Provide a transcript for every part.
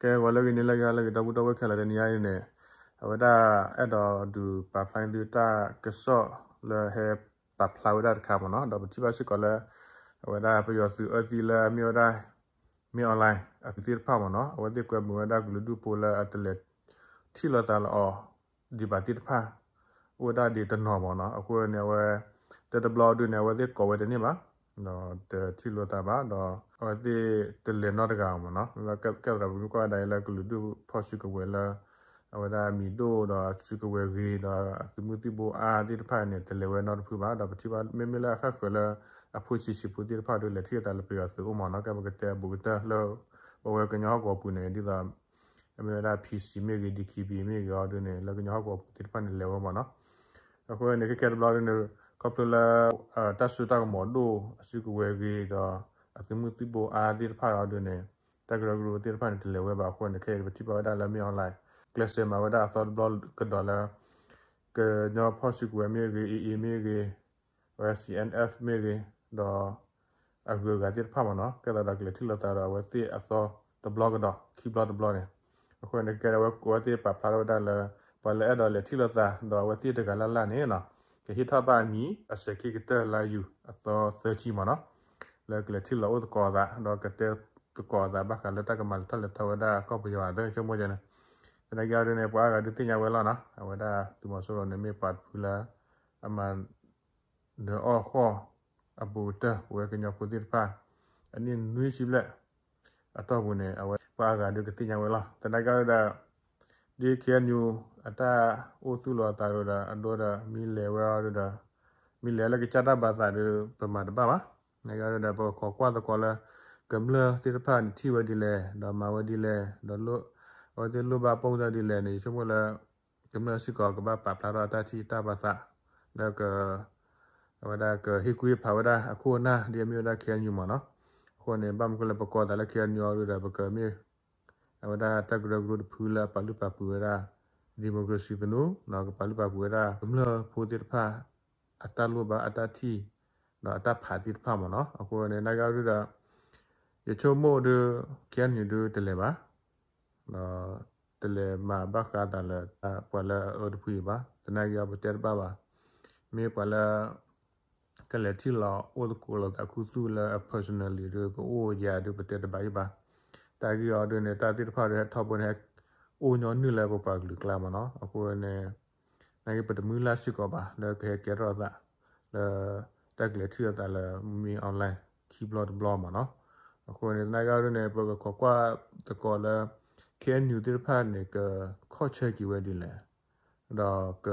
ကဲ ဂီၤလၢအဂ့ၤ နံၤလၢအဂ့ၤ ဟါလၢအဂ့ၤ ဒီပုၢ်ဒီဝဲၢ်ခဲလၢာ် တနံၤအံၤန့ၣ် အဝဲဒၣ်အဲၣ်ဒိးဒုးပာ်ဖျါန့ၢ်သုတၢ်ကစီၣ်လၢဟဲပာ်ဖျါဝဲဒၣ်တခါမ့ၢ်နီၤ. ဒီးပထံၣ်ဘၣ်စ့ၢ်ကီးလၢ အဝဲဒၣ်ပယီၤသုးအၢသံလၢအမ့ၢ်ဝဲဒၣ် မင်းအောင်လှိုင် အသုးသ့ၣ်တဖၣ်မ့ၢ်နီၤ အဝဲသ့ၣ်ကွဲမုာ်ဝဲဒၣ်ကလုာ်ဒူၣ်ဖိလၢအတလဲၤထံၣ်လိာ်သးလီၤအီၤ ဒံးဘၣ်သ့ၣ်တဖၣ် အိၣ်ဝဲဒၣ်ဒ်တနီၤမ့ၢ်နီၤ. အဃိန့ၣ် အဝဲ တၢ်တဘျီဒုန့ၣ် အဝဲသ့ၣ်ကိးဝဲတန့ၢ်ဘၣ် ဒီးတထံၣ်လိာ်သးဘၣ် ဒီးအဝဲသ့ၣ်တလဲၤနီတဂၤမ့ၢ်နီၤ. ကဲသးဒီးပမ့ၢ်ကွၢ်ဝဲဒၣ်လၢကလုာ်ဒူၣ်ဖီၣ်စုကဝဲၤလၢ အဝဲဒၣ်မံၤဒိၣ်ဒီးစုကဝဲၤဂ့ၤ ဒီးအသုးမုၢ်သံၣ်ဘိအါသ့ၣ်တဖၣ်န့ၣ် တလဲၤဝဲနီတဖုဘၣ်. ဒီးပထံၣ်ဘၣ်မ့မ့ၢ်လၢအဃၣ်ဃၢၤလၢ အဖိဆံးဆံးဖိသ့ၣ်တဖၣ်ဒု လဲၤထံၣ်လိာ်သးလၢပယီၤသုးအိၣ်မ့ၢ်နီၤ. ကဲပကတဲဘူးကတၢၢ်လၢ ပဝဲကညီဟီၣ်ကဝီၤပူၤန့ၣ် ဒ်သိး မ့ၢ်ဝဲဒၣ် PC မ့ၢ်ဂ့ၤ DKBA မ့ၢ်ဂ့ၤအီၤဒုန့ၣ် လၢကညီဟီၣ်ကဝီၤပူၤသ့ၣ်တဖၣ်န့ၣ် လဲၤဝဲမ့ၢ်နီၤ. အဃိန့ၣ် ခဲကဲတဘျီဒုန့ၣ် ခီဖျိလၢ တၢ်စိတၢ်ကမီၤဒိၣ် အစုကဝဲၤဂ့ၤဒီး အသုးမုၢ်သံၣ်ဘိအါသ့ၣ်တဖၣ်အီၤဒုန့ၣ် တၢ်ကရၢကရိသ့ၣ်တဖၣ်န့ၣ် တလဲၤဝဲဘၣ်အဃိန့ၣ် ခဲအံၤပထံၣ်ဘၣ်ဝဲဒၣ်လၢ မင်းအောင်လှိုင် ကျဲးစၢးမၤဝဲဒၣ်အသီတဘျီကဒီးလၢ ကညီဖီၣ်စုကဝဲၤမ့ၢ်ဂ့ၤ AA မ့ၢ်ဂ့ၤ ဝဲ CNF မ့ၢ်ဂ့ၤ ဒီး အဂုၤအဂၤသ့ၣ်တဖၣ်မ့ၢ်နီၤ ကဲသးဒီးကလဲၤထံၣ်လိာ်သးဒီးအဝဲသ့ၣ်အသီတဘျီကဒီး ခံဘျီတဘျီန့ၣ် အဃိန့ၣ် ကဲဝဲအဝဲသ့ၣ်ပာ်ဖျါထီၣ်ဝဲဒၣ်လၢ ပှၤလၢအဲၣ်ဒိးလဲၤထံၣ်လိာ်သး ဒီးအဝဲသ့ၣ်တဂၤလၢ်လၢ်န့ၣ်နီၤ ကဟ့ၣ်ထီၣ်ဘၣ်အမံၤ အစဲးခံကတၢၢ်လါယူၤ အသီသၢဆံမ့ၢ်နီၤ လၢကလဲၤထံၣ်လိာ်အိၣ်သကိးအသး ဒီးကတဲသကိးအသးဘၣ်ဃးလၢတၢ်ကမၤလဲၤထီၣ်လဲၤထီဝဲဒၣ်ကီၢ်ပယီၤအသး ဆိကမိၣ်ကဲန့ၣ် သနာ်က့အီၤဒုန့ၣ် ပှၤအါဂၤဒုးသ့ၣ်ညါဝဲလီၤနီၤ အဝဲဒၣ်သုးမီၤစိရိၤန့ၣ် မ့ၢ်ပှၤတဖုလၢ အမၤ နၢၤအီၣ်ဃီၣ်အဘူးကတၢၢ် ပဝဲကညီဖိသ့ၣ်တဖၣ် အနံၣ်နွံဆံဘျဲၣ် အတီၢ်ပူၤန့ၣ် အဝဲပှၤအါဂၤဒုးကသ့ၣ်ညါဝဲလီၤ. သနာ်က့ဒီး ဒ် KNU အတၢ်အိၣ်သူၣ်လီၤအသးဒီး အဒိဒီး မ့ၢ်လဲၤဝဲအီၤဒီး မ့ၢ်လဲၤလၢကစၢ်တၢ်ဘၣ်သးဒီး ပမၤတဘၣ်ဘၣ်. သနာ်က့ဒီး ပကခိးကွၢ်သကိးလၢ ကမျၢၢ်သ့ၣ်တဖၣ်န့ၣ် ထံၣ်ဝဲဒ်လဲၣ် ဒီးမၤဝဲဒ်လဲၣ် ဒီး အဝဲသ့ၣ်လိၣ်ဘၣ်ပီၣ်ဒၣ်ဒ်လဲၣ်န့ၣ် ယဆိကမိၣ်လၢ ကမျၢၢ်စ့ၢ်ကီးကဘၣ်ပာ်ဖျါထီၣ်အတၢ်ထံၣ်တၢ်ဘၣ်သး လၢက အဝဲဒၣ်ကဟ့ၣ်ကူၣ်ဟ့ၣ်ဖးဝဲဒၣ်အခိၣ်အနၢ် ဒ်အမ့ၢ်ဝဲဒၣ် KNU မ့ၢ်နီၤ. အဃိန့ၣ် ဘၣ်မနုၤဃိလၢပကိးသးလၢ KNU အီၤဒီး ပကမ့ၢ် အဝဲဒၣ်တၢ်ကရၢကရိတဖုလၢအပာ်လုၢ်ပာ်ပှ့ၤဝဲဒၣ် democracy သနူ ဒီးကပာ်လုၢ်ပာ်ပှ့ၤဝဲဒၣ်ကမျၢၢ်ဖိသ့ၣ်တဖၣ် အတၢ်လိၣ်ဘၣ်အတၢ်ထံၣ် ဒီးအတၢ်ဖးသ့ၣ်တဖၣ်မ့ၢ်နီၤ. အဃိန့ၣ် သနာ်က့ဒီး ယဆိကမိၣ်ဒီး KNU ဒုးတလဲၤဘၣ် ဒီးတလဲၤမၤဘၣ်ဃးသးလၢ ပှၤလၢအအၢတဖုအံၤဘၣ်. သနာ်က့အီၤပတဲတဘၣ်ဘၣ်. မ့ၢ်ပှၤလၢ ကလဲၤထံၣ်လိာ်အိၣ်သကိးလိာ်သးခူသူၣ်လၢအ personally ဒီးကအိၣ်ယၤဒီးပတဲတဘၣ်အံၤဘၣ်. တၢ်ဂ့ၢ်အီၤဒုးန့ၣ် တၢ်သ့ၣ်တဖၣ်ဒီးဟဲထီဘိန့ၣ် ဟဲအိၣ်ညီနုၢ်လၢပပှၤကလုာ်ကျါမ့ၢ်နီၤ. အဃိန့ၣ် သနာ်က့ပတမုၢ်လၢ်စ့ၢ်ကီးဘၣ် လၢကဟဲကဲထီၣ်သး လၢ တၢ်ကလဲၤထံၣ်လိာ်သးလၢ မင်းအောင်လှိုင် ခံဘျီတဘျီမ့ၢ်နီၤ. အဃိန့ၣ် သနာ်က့အီၤဒုးန့ၣ် ပကခိးကွၢ်သကိးလၢ KNU သ့ၣ်တဖၣ်န့ၣ် ကခီၣ်ဆၢက့ၤဝဲဒ်လဲၣ် ဒီးက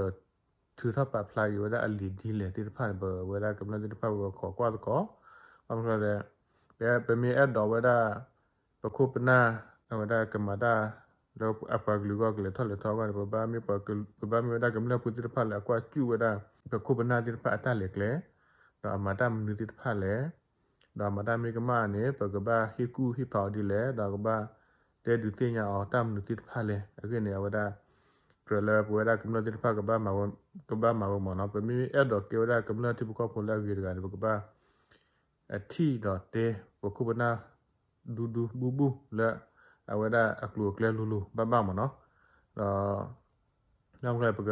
ထုးထီၣ်ပာ်ဖျါက့ၤဝဲဒၣ်အလံာ်ဒ်လဲၣ်သ့ၣ်တဖၣ်န့ၣ် ပဝဲဒၣ်ကမျၢၢ်သ့ၣ်တဖၣ် ပကခိးကွၢ်သကိး. ဘၣ်မနုၤလဲၣ် ပမ့ၢ်အဲၣ်ဒိးဝဲဒၣ် ပခိၣ်ပနၢ် အဝဲဒၣ်ကမၤတၢ် လၢအပှၤကလုာ်အဂီၢ်ကလဲၤထီၣ်လဲၤထီအဂီၢ်န့ၣ် ပဘၣ်မ့ၢ်ပှၤကလုာ် ပဘၣ်မ့ၢ်ဝဲဒၣ်ကမျၢၢ်ဖိသ့ၣ်တဖၣ်လၢအကွၢ်စူၣ်ဝဲဒၣ် ပခိၣ်ပနၢ်သ့ၣ်တဖၣ်အတၢ်လဲၤကျဲ ဒီးအမၤတၢ်မနုၤသ့ၣ်တဖၣ်လဲၣ် ဒီးအမၤတၢ်မ့ၢ်ကမၣ်န့ၣ် ပကဘၣ်ဟ့ၣ်ကူၣ်ဟ့ၣ်ဖးအီၤဒ်လဲၣ် ဒီးကဘၣ်တဲဒုးသ့ၣ်ညါအီၤတၢ်မနုၤသ့ၣ်တဖၣ်လဲၣ်. အဂ့ၢ်န့ၣ် အဝဲဒၣ် ကြၢးလၢပဝဲဒၣ်ကမျၢၢ်သ့ၣ်တဖၣ် ကဘၣ်မၤဝဲမ့ၢ်နီၤ. ပမ့ၢ်အဲၣ်ဒိးကဲဝဲဒၣ်ကမျၢၢ်ထံဖိကီၢ်ဖိလၢအဂ့ၤတဂၤန့ၣ် ပကဘၣ် အထံၣ်ဒီးတဲ ပခိၣ်ပနၢ် ဒူဒူဘူၣ်ဘူၣ်လၢ အဝဲဒၣ်အကျိၤအကျဲလိၤလိၤဘၣ်ဘၣ်မ့ၢ်နီၤ. ဒီး ဘၣ်မနုၤလဲၣ် ပက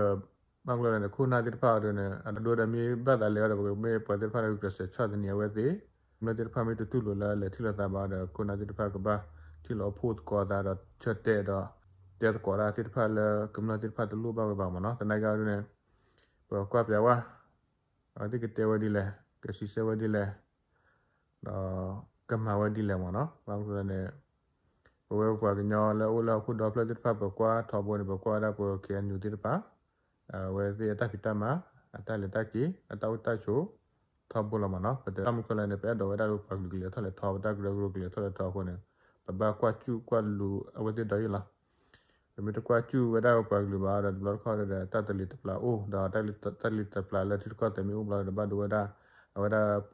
ဘၣ်မနုၤလဲၣ်န့ၣ် ခိၣ်နၢ်သ့ၣ်တဖၣ်အီၤဒ်န့ၣ် အဒိဒီးမ့ၢ်ဘၣ်သးလဲၤအီၤဒီး ပကမ့ၢ်ပှၤသ့ၣ်တဖၣ်လၢကကျဲးစၢးဆီၣ်သနံးအဝဲသ့ၣ် ကမျၢၢ်သ့ၣ်တဖၣ်မ့ၢ်တတူၢ်လိာ်လၢလဲၤထံၣ်လိာ်သးဘၣ်ဒီး ခိၣ်နၢ်သ့ၣ်တဖၣ်ကဘၣ် ထံၣ်လိာ်အဖှိၣ်သကိးအသးဒီးဆၢတဲာ်ဒီး တဲသကိးတၢ်သ့ၣ်တဖၣ်လၢကမျၢၢ်သ့ၣ်တဖၣ်တလိၣ်ဘၣ်ဝဲဘၣ်မ့ၢ်နီၤ. သနာ်က့အီၤဒ်န့ၣ် ပကွၢ်ပျးဝဲ အဝဲသ့ၣ်ကတဲဝဲဒ်လဲၣ် ကစံးဆၢဝဲဒ်လဲၣ် ဒီးကမၤဝဲဒ်လဲၣ်မ့ၢ်နီၤ. ဘၣ်မနုၤလဲၣ်န့ၣ် ပဝဲပပှၤကညီလၢအိၣ်လၢဟီၣ်ခိၣ်ဒီဖျၢၣ်သ့ၣ်တဖၣ် ပကွၢ်ထီဘိန့ၣ် ပကွၢ်ဝဲဒၣ်ပ KNU သ့ၣ်တဖၣ် အဝဲသ့ၣ်အတၢ်ဖံးတၢ်မၤ အတၢ်လဲၤတၢ်က့ၤ အတၢ်အိၣ်တၢ်ဆိး ထီဘိလီၤမ့ၢ်နီၤ. ပတဲဘၣ်မနုၤလဲၣ်န့ၣ် ပအဲၣ်ဒိးဝဲဒၣ်လၢပပှၤကလုာ်ကလဲၤထီၣ်လဲၤထီ ပတၢ်ကရၢကရိကလဲၤထီၣ်လဲၤထီအဃိန့ၣ် ပဘၣ်ကွၢ်စူၣ်ကွၢ်လူၤအဝဲသ့ၣ်ဒီးအံၤလီၤ. ပမ့ၢ်တကွၢ်စူၣ်ဝဲဒၣ်ပပှၤကလုာ်ဘၣ်ဒီး တဘျီတခီၣ်ဒီး တၢ်တလံၤတပျၢ်အိၣ် ဒီးတၢ်တလံၤတပျၢ်လၢထံတခီၣ်သဲးမ့ၢ်အိၣ်ဘျီဒီး ဘၣ်ဒိဝဲဒၣ် အဝဲဒၣ်ပ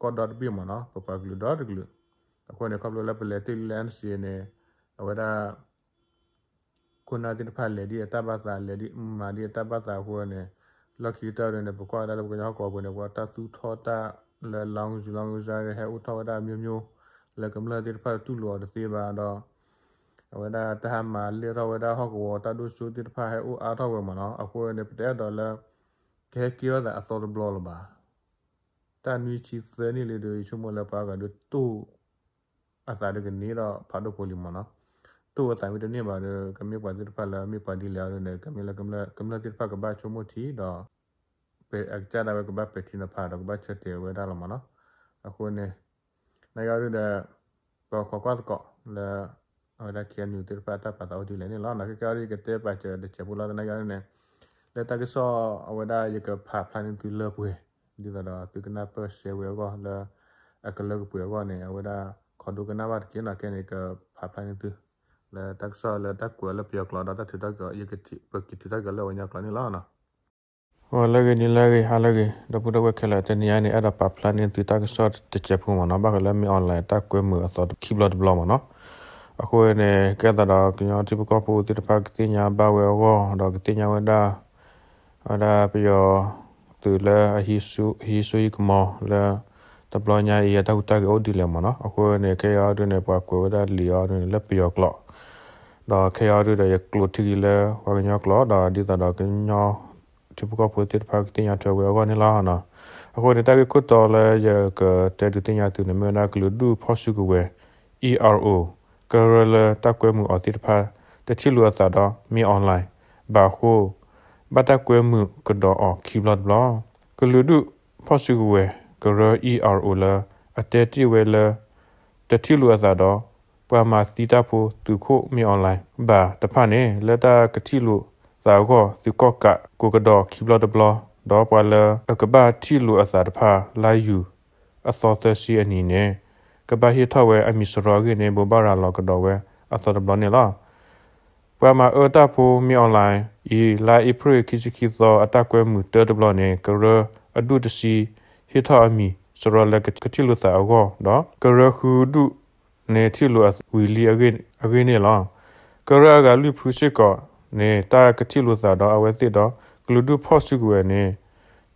ကီၢ်ဒီတဘ့ၣ်မ့ၢ်နီၤ ပပှၤကလုာ်ဒီတကလုာ် အဃိန့ၣ် ခီဖျိလၢပလဲၤတ့ၢ်လံလၢ NCA န့ၣ် အဝဲဒၣ် ခိၣ်နၢ်သ့ၣ်တဖၣ်လဲၤဒ်အတၢ်ဘၣ်သး လဲၤဒ်မၤဒ်အတၢ်ဘၣ်သးအဃိန့ၣ် လီၢ်ခံကတၢၢ်န့ၣ် ပကွၢ်ဝဲဒၣ်လၢပကညီဟီၣ်ကဝီၤပူၤန့ၣ် ပှၤတၢ်သူၣ်ထီၣ်တၢ်လၢ လောင်းကစား ဟဲအိၣ်ထီၣ်ဝဲဒၣ် မျိုးမျိုး လၢကမျၢၢ်သ့ၣ်တဖၣ်တူၢ်လိာ်အီၤတသ့ဘၣ်ဒီး အဝဲဒၣ်တၢ်ဟးမၤလဲၢ်ထီၣ်ဝဲဒၣ်ဟီၣ်ကဝီၤတၢ်ဒိၣ်စိသ့ၣ်တဖၣ်ဟဲအိၣ်အါထီၣ်ဝဲမ့ၢ်နီၤ. အဃိန့ၣ် ပတအဲၣ်ဒိးလၢ ကဟဲက့ၤထီၣ်သးအသီတဘျီလၢၤဘၣ်. တၢ်နွံဆံသၢနံၣ်လံဒီး ယဆိကမိၣ်လၢပှၤဂၤဒီးတိၢ် အသးဒီးကန့ၢ်ဒီးဖးဒိၣ်ဖိလံမ့ၢ်နီၤ. တိၢ်အသးမ့ၢ်တန့ၢ်ဘၣ်ဒီး ကမ့ၢ်ပှၤသ့ၣ်တဖၣ်လၢမ့ၢ်ပှၤဒ်လဲၣ်အီၤဒ်န့ၣ် ကမ့ၢ်လၢကမျၢၢ် ကမျၢၢ်သ့ၣ်တဖၣ်ကဘၣ်ဆိကမိၣ်ထံဒီး ပအကစၢ်ဒၣ်ဝဲကဘၣ်ပဲာ်ထံနီၤဖးဒီးကဘၣ်ဆၢတဲာ်ဝဲဒၣ်လီၤမ့ၢ်နီၤ. အဃိန့ၣ် နာ်က့အီၤဒုဒီး ပခိးကွၢ်သကိးလၢ အဝဲဒၣ် ခ့ၣ်အဲၣ်ယူၣ် သ့ၣ်တဖၣ်တၢ်ပာ်သးအိၣ်ဒ်လဲၣ်န့ၣ်လီၤ. နာ်က့အီၤဒု ယကတဲပာ်စၢၤတစဲးဖိလီၤ. သနာ်က့အီၤဒုန့ၣ် လၢတၢ်ကစီၣ်အဝဲဒၣ်ယကဖးဖျါန့ၢ်သုလၢပှဲၤ ဒ်သိးဒီးသုကနၢ်ပၢၢ်ရှဲဝဲအဂီၢ်လၢ အကလၢကပှဲၤအဂီၢ်န့ၣ် အဝဲဒၣ်ခိးဒိကနၣ်ဘၣ်တက့ၢ်နီၤ. ခဲန့ၣ် ကဖးဖျါန့ၢ်သု လၢတၢ်ကစီၣ်လၢတၢ်ကွဲးအီၤလၢပယီၤကျိာ်ဒီးတၢ်ထုးထီၣ်က့ၤအီၤ ပက့ၤထုးထီၣ်က့ၤအီၤလၢပှၤကညီကျိာ်န့ၣ်လီၤ. လၢအဂ့ၤ နံၤလၢအဂ့ၤ ဟါလၢအဂ့ၤ ဒီပုၢ်ဒီဝဲၢ်ခဲလၢာ် တနံၤအံၤန့ၣ် အဲၣ်ဒိးပာ်ဖျါန့ၢ်သုတၢ်ကစီၣ်တစဲးဖိမ့ၢ်နီၤ ဘၣ်ဃးလၢ မင်းအောင်လှိုင် တၢ်ကွဲမုာ်အသီခံဘျီတဘျီမ့ၢ်နီၤ. အဃိန့ၣ် ကဲသးဒီးကညီထံဖိကီၢ်ဖိသ့ၣ်တဖၣ်ကသ့ၣ်ညါဘၣ်ဝဲအဂီၢ် ဒီးကသ့ၣ်ညါဝဲဒၣ် အဝဲဒၣ်ပယီၤသုးလၢအဟံးစိဟံးကမီၤလၢ တဘျီညါအံၤ အတၢ်ဟူးတၢ်ဂဲၤအိၣ်ဒ်လဲၣ်မ့ၢ်နီၤ. အဃိန့ၣ် ခဲအံၤအီၤဒုန့ၣ် ပှၤကွဲးဝဲဒၣ်လံာ်အီၤဒုန့ၣ် လၢပယီၤကျိာ် ဒီးခဲအံၤအီၤဒုဒီး ယကျိးထံက့ၤလၢပှၤကညီကျိာ် ဒီးဒ်သိးဒီးကညီထံဖိကီၢ်ဖိသ့ၣ်တဖၣ်ကသ့ၣ်ညါထွဲဝဲအဂီၢ်န့ၣ်လီၤ. အဃိန့ၣ် တၢ်ဂ့ၢ်ခိၣ်တီလၢယကတဲဒုးသ့ၣ်ညါသုန့ၣ် မ့ၢ်ဝဲဒၣ်ကလုာ်ဒူၣ်ဖီၣ်စုကဝဲၤ ERO ကရၢလၢတၢ်ကွဲမုာ်အီၤသ့ၣ်တဖၣ် တထံၣ်လိာ်အသးဒီး မင်းအောင်လှိုင် ဘၣ်အဃိ ဘၣ်တၢ်ကွဲမုာ်ကဒီးအီၤခံဘျီတဘျီ ကလုာ်ဒူၣ်ဖီၣ်စုကဝဲၤ ကရၢ ERO လၢ အတဲတ့ၢ်ဝဲလၢ တထံၣ်လိာ်အသးဒီး ပှၤမၤသံတၢ်ဖိသုးခိၣ် မင်းအောင်လှိုင် ဘၣ်တဖၣ်န့ၣ် လၢတၢ်ကထံၣ်လိာ်သးအဂီၢ် သုးကီၣ်ကးကိးကဒီးခံဘျီတဘျီ ဒီးပှၤလၢအကဘၣ်ထံၣ်လိာ်အသးတဖၣ် လါယူၤအသီသၢဆံအနံၤန့ၣ် ကဘၣ်ဟ့ၣ်ထီၣ်ဝဲအမံၤစရီအဂ့ၢ်န့ၣ် ဘိးဘၣ်ရၤလီၤကဒီးဝဲအသီတဘျီန့ၣ်လီၤ. ပှၤမၤအၢတၢ်ဖိ မင်းအောင်လှိုင် အံၤ လါအ့ဖြ့ၣ်ခံဆံခံသီ အတၢ်ကွဲမုာ်တၢတဘျီန့ၣ် ကရၢအဒူၣ်တဆံ ဟ့ၣ်ထီၣ်အမံၤစရီလၢကထံၣ်လိာ်သးအဂီၢ်ဒီး ကရၢဃုဒူၣ်န့ၣ်ထံၣ်လိာ်ဝံၤလံအဂ့ၢ်န့ၣ်လီၤ. ကရၢအဂၤလွံၢ်ဖုစ့ၢ်ကီးန့ၣ် တၢ်ကထံၣ်လိာ်သးဒီးအဝဲသ့ၣ်ဒီး ကလုာ်ဒူၣ်ဖီၣ်စုကဝဲၤန့ၣ်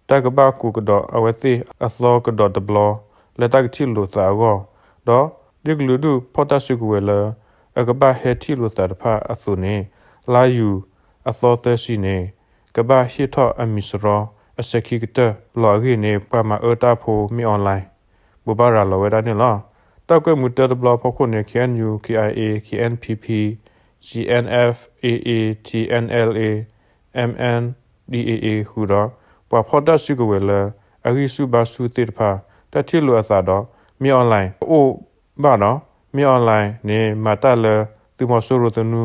တၢ်ကဘၣ်ကိးကဒီးအဝဲသ့ၣ်အသီကဒီးတဘျီ လၢတၢ်ကထံၣ်လိာ်သးအဂီၢ်, ဒီးဒ်ကလုာ်ဒူၣ်ဖီၣ်တၢ်စုကဝဲၤလၢ အကဘၣ်ဟဲထံၣ်လိာ်သးတဖၣ်အသိးန့ၣ် လါယူၤအသီသၢဆံန့ၣ် ကဘၣ်ဟ့ၣ်ထီၣ်အမံၤစရီအစဲးခံကတၢၢ်လီၤအဂ့ၢ်န့ၣ် ပှၤမၤအၢတၢ်ဖိ မင်းအောင်လှိုင် ဘိးဘၣ်ရၤလီၤဝဲဒၣ်န့ၣ်လီၤ. တၢ်ကွဲမုာ်တၢတဘျီအဖီခိၣ်န့ၣ် KNU, KIA, KNPP, CNF, AA, TNLA, MNDAA ဃုာ်ဒီး ပှၤဖီၣ်တၢ်စုကဝဲၤလၢအဂံၢ်ဆူၣ်ဘါဆူၣ်သ့ၣ်တဖၣ် တၢ်ထံၣ်လိာ်အသးဒီး မင်းအောင်လှိုင် တအိၣ်ဘၣ်ဒီး မင်းအောင်လှိုင် န့ၣ်မၤတၢ်လၢသုးမီၤစိရိၤသနူ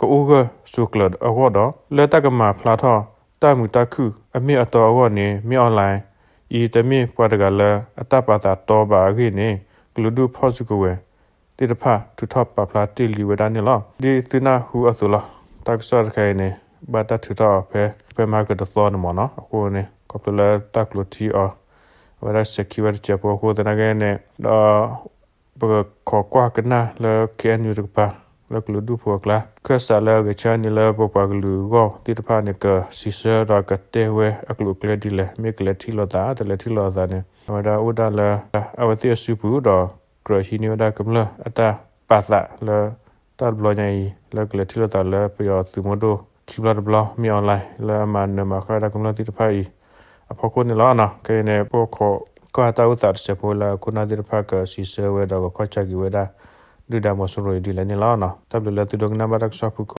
ကအိၣ်ဂၢၢ်ဆိးကျၢၤအဂီၢ်ဒီး လၢတၢ်ကမၤဖျါထီၣ်တၢ်မုာ်တၢ်ခုၣ်အမ့ၢ်အတီအဂီၢ်န့ၣ် မင်းအောင်လှိုင် အံၤတမ့ၢ်ပှၤတဂၤလၢအတၢ်ပာ်သးတီဘၣ်အဂ့ၢ်န့ၣ် ကလုာ်ဒူၣ်ဖီၣ်စုကဝဲၤသ့ၣ်တဖၣ် ထုးထီၣ်ပာ်ဖျါတ့ၢ်လံဝဲဒၣ်န့ၣ်လီၤ. ဒ်သုနၢ်ဟူအသိးလီၤ. တၢ်ကစီၣ်တခါအံၤန့ၣ် ဘၣ်တၢ်ထုးထီၣ်အီၤဖဲ ဖဲမဟါကတသီန့ၣ်မ့ၢ်နီၤ. အဃိန့ၣ် ခီဖျိလၢတၢ်ကျိးထံအီၤ အဝဲဒၣ်စဲးခံဝဲတစဲးဖိအဃိသနာ်က့န့ၣ် ဒီး ပကခိးကွၢ်ကနၣ်လၢ KNU တကပၤ လၢကလုာ်ဒူၣ်ဖိအကျါ ခၢၣ်စးလၢအဂဲၤဆၢန့ၣ်လၢပပှၤကလုာ်အဂီၢ်သ့ၣ်တဖၣ်န့ၣ် ကစံးဆၢဒီးကတဲဝဲအကျိၤအကျဲဒ်လဲၣ်, မ့ၢ်ကလဲၤထံၣ်လိာ်သး တလဲၤထံၣ်လိာ်သးန့ၣ် အဝဲဒၣ်အိၣ်ဒၣ်လၢ အဝဲသ့ၣ်အစုပူၤဒီး ကြၢးဟံးန့ၢ်ဝဲဒၣ်ကမျၢၢ်အတၢ်ပာ်သးလၢ တၢ်တဘျီညါအံၤ လၢကလဲၤထံၣ်လိာ်သးလၢပယီၤသုးမုၢ်ဒိၣ်ခံဘျီတဘျီ မင်းအောင်လှိုင် လၢအမၤနၢၤမၤဃၣ်ဝဲဒၣ်ကမျၢၢ်သ့ၣ်တဖၣ်အံၤ အဖီခိၣ်န့ၣ်လီၤ. ခဲအံၤန့ၣ် ပခိးကွၢ်တၢ်အိၣ်သးတစဲးဖိလၢအခိၣ်နၢ်သ့ၣ်တဖၣ်ကစံးဆၢဝဲဒီးကခီၣ်ဆၢက့ၤဝဲဒၣ် ဒုၣ်ဒါမီၤစိရိၤအံၤဒ်လဲၣ်န့ၣ်လီၤ. တၢ်ဘျုးလၢသုဒိကနၣ်ဘၣ်တၢ်ကစီၣ်ဖုၣ်ကိာ်